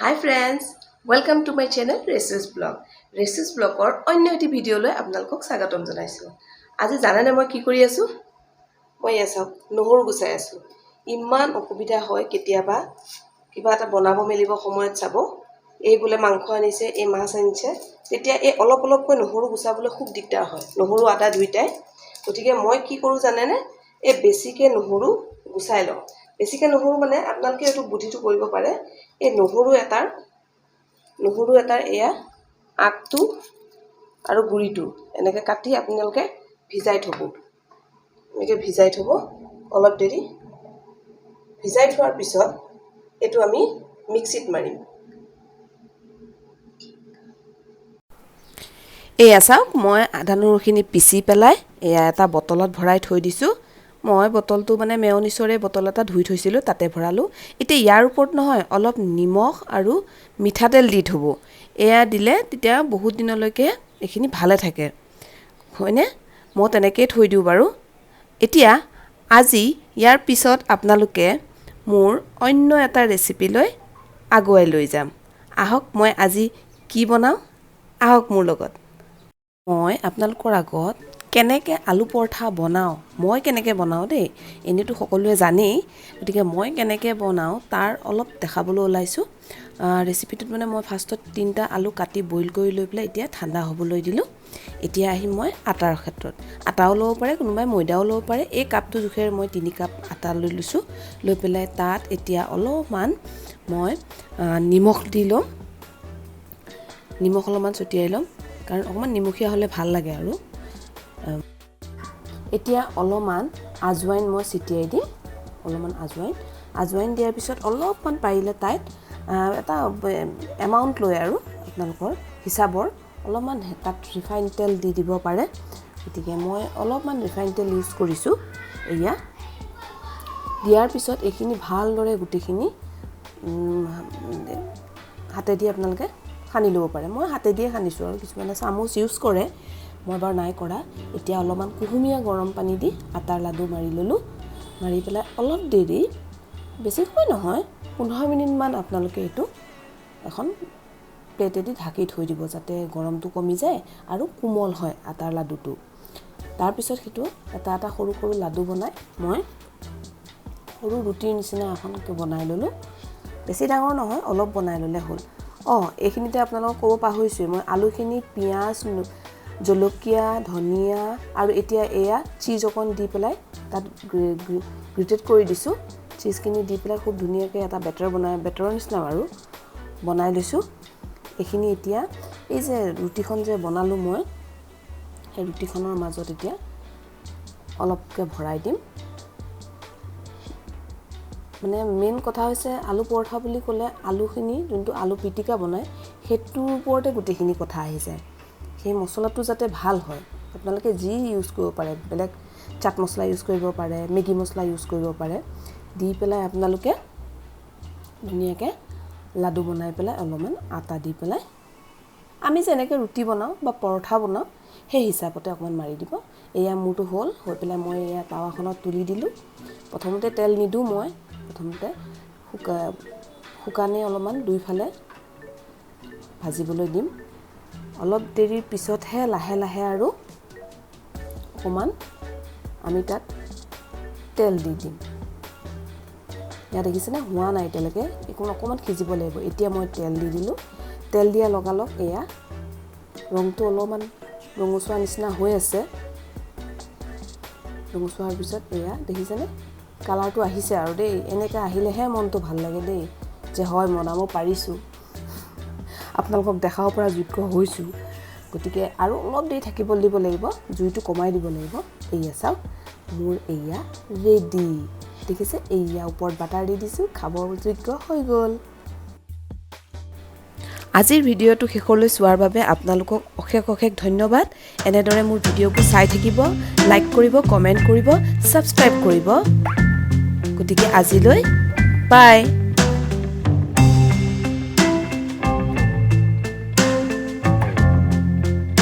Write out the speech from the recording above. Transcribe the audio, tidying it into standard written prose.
Hi friends, welcome to my channel Rechu's Vlog. ৰেচুছ ব্লগৰ অন্য এটি ভিডিঅ'লৈ আপোনালোকক স্বাগতম জনাইছোঁ। আজি জানেনে মই কি কৰি আছোঁ? মই এয়া চাওক, নহৰু গুচাই আছোঁ। ইমান অসুবিধা হয় কেতিয়াবা কিবা এটা বনাব মেলিব সময়ত। চাব, এই বোলে মাংস আনিছে, এই মাছ আনিছে, তেতিয়া এই অলপ অলপকৈ নহৰু গুচাবলৈ খুব দিগদাৰ হয়, নহৰু আদা দুইটাই। গতিকে মই কি কৰোঁ জানেনে? এই বেছিকৈ নহৰু গুচাই লওঁ। বেছিকৈ নহৰু মানে আপোনালোকে এইটো বুদ্ধিটো কৰিব পাৰে। এই নহৰু এটাৰ এয়া আগটো আৰু গুৰিটো এনেকৈ কাটি আপোনালোকে ভিজাই থ'ব। এনেকৈ ভিজাই থ'ব অলপ দেৰি। ভিজাই থোৱাৰ পিছত এইটো আমি মিক্সিত মাৰিম। এয়া চাওক, মই আদা নহৰুখিনি পিচি পেলাই এয়া এটা বটলত ভৰাই থৈ দিছোঁ। মই বটলটো মানে মেয়নিচৰে বটল এটা ধুই থৈছিলোঁ, তাতে ভৰালোঁ। এতিয়া ইয়াৰ ওপৰত নহয় অলপ নিমখ আৰু মিঠাতেল দি থ'ব। এয়া দিলে তেতিয়া বহুত দিনলৈকে এইখিনি ভালে থাকে, হয়নে? মই তেনেকৈয়ে থৈ দিওঁ বাৰু। এতিয়া আজি ইয়াৰ পিছত আপোনালোকে মোৰ অন্য এটা ৰেচিপিলৈ আগুৱাই লৈ যাম। আহক, মই আজি কি বনাওঁ, আহক মোৰ লগত। মই আপোনালোকৰ আগত কেনেকৈ আলু পৰঠা বনাওঁ, মই কেনেকৈ বনাওঁ দেই, এনেইতো সকলোৱে জানেই, গতিকে মই কেনেকৈ বনাওঁ তাৰ অলপ দেখাবলৈ ওলাইছোঁ। ৰেচিপিটোত মানে মই ফাৰ্ষ্টত তিনিটা আলু কাটি বইল কৰি লৈ পেলাই এতিয়া ঠাণ্ডা হ'বলৈ দিলোঁ। এতিয়া আহিম মই আটাৰ ক্ষেত্ৰত। আটাও ল'ব পাৰে কোনোবাই, ময়দাও ল'ব পাৰে। এই কাপটো জোখেৰে মই 3 কাপ আটা লৈ লৈছোঁ। লৈ পেলাই তাত এতিয়া অলপমান মই নিমখ দি ল'ম। নিমখ অলপমান ছটিয়াই ল'ম, কাৰণ অকণমান নিমখীয়া হ'লে ভাল লাগে। আৰু এতিয়া অলপমান আজৱাইন মই ছটিয়াই দিম। অলপমান আজৱাইন। আজৱাইন দিয়াৰ পিছত অলপমান পাৰিলে তাইত এটা এমাউণ্ট লৈ আৰু আপোনালোকৰ হিচাপৰ অলপমান তাত ৰিফাইন তেল দি দিব পাৰে। গতিকে মই অলপমান ৰিফাইন তেল ইউজ কৰিছোঁ। এয়া দিয়াৰ পিছত এইখিনি ভালদৰে গোটেইখিনি হাতেদি আপোনালোকে সানি ল'ব পাৰে। মই হাতেদিয়ে সানিছোঁ আৰু কিছুমানে চামুচ ইউজ কৰে, মই বাৰু নাই কৰা। এতিয়া অলপমান কুহুমীয়া গৰম পানী দি আটাৰ লাডু মাৰি ল'লোঁ। মাৰি পেলাই অলপ দেৰি, বেছি সময় নহয়, 15 মিনিটমান আপোনালোকে এইটো এখন প্লেটেদি ঢাকি থৈ দিব, যাতে গৰমটো কমি যায় আৰু কোমল হয় আটাৰ লাডুটো। তাৰপিছত সেইটো এটা এটা সৰু সৰু লাডু বনাই মই সৰু ৰুটিৰ নিচিনা এখনকৈ বনাই ল'লোঁ। বেছি ডাঙৰ নহয়, অলপ বনাই ল'লে হ'ল। অঁ, এইখিনিতে আপোনালোকক ক'ব পাহৰিছোঁৱেই, মই আলুখিনি পিঁয়াজ, জলকীয়া, ধনিয়া আৰু এতিয়া এয়া চীজ অকণ দি পেলাই তাত গ্ৰেটেড কৰি দিছোঁ। চীজখিনি দি পেলাই খুব ধুনীয়াকৈ এটা বেটাৰ বনাই, বেটাৰৰ নিচিনা আৰু বনাই লৈছোঁ। এইখিনি এতিয়া এই যে ৰুটিখন যে বনালোঁ মই, সেই ৰুটিখনৰ মাজত এতিয়া অলপকৈ ভৰাই দিম। মানে মেইন কথা হৈছে, আলু পৰঠা বুলি ক'লে আলুখিনি, যোনটো আলু পিটিকা বনায়, সেইটোৰ ওপৰতে গোটেইখিনি কথা আহি যায়। সেই মছলাটো যাতে ভাল হয়। আপোনালোকে যি ইউজ কৰিব পাৰে, বেলেগ চাট মছলা ইউজ কৰিব পাৰে, মেগী মছলা ইউজ কৰিব পাৰে, দি পেলাই আপোনালোকে ধুনীয়াকৈ লাডু বনাই পেলাই অলপমান আটা দি পেলাই আমি যেনেকৈ ৰুটি বনাওঁ বা পৰঠা বনাওঁ, সেই হিচাপতে অকণমান মাৰি দিব। এয়া মোৰটো হ'ল। হৈ পেলাই মই এয়া টাৱাখনত তুলি দিলোঁ। প্ৰথমতে তেল নিদিওঁ মই। প্ৰথমতে শুকানেই অলপমান দুইফালে ভাজিবলৈ দিম। অলপ দেৰিৰ পিছতহে লাহে লাহে আৰু অকণমান আমি তাত তেল দি দিম। ইয়াত দেখিছেনে, হোৱা নাই এতিয়ালৈকে, এইকণ অকণমান সিজিব লাগিব। এতিয়া মই তেল দি দিলোঁ। তেল দিয়া লগালগ এয়া ৰংটো অলপমান ৰঙচুৱা নিচিনা হৈ আছে। ৰঙচুৱা হোৱাৰ পিছত এয়া দেখিছেনে, কালাৰটো আহিছে আৰু দেই। এনেকৈ আহিলেহে মনটো ভাল লাগে দেই, যে হয়, বনাব পাৰিছোঁ, আপোনালোকক দেখাব পৰা যোগ্য হৈছোঁ। গতিকে আৰু অলপ দেৰি থাকিব দিব লাগিব, জুইটো কমাই দিব লাগিব। এয়া চাওক, মোৰ এয়া ৰেডি। দেখিছে, এয়া ওপৰত বাটাৰ দি দিছোঁ, খাবৰ যোগ্য হৈ গ'ল। আজিৰ ভিডিঅ'টো শেষলৈ চোৱাৰ বাবে আপোনালোকক অশেষ অশেষ ধন্যবাদ। এনেদৰে মোৰ ভিডিঅ'বোৰ চাই থাকিব, লাইক কৰিব, কমেণ্ট কৰিব, ছাবস্ক্ৰাইব কৰিব। গতিকে আজিলৈ বাই।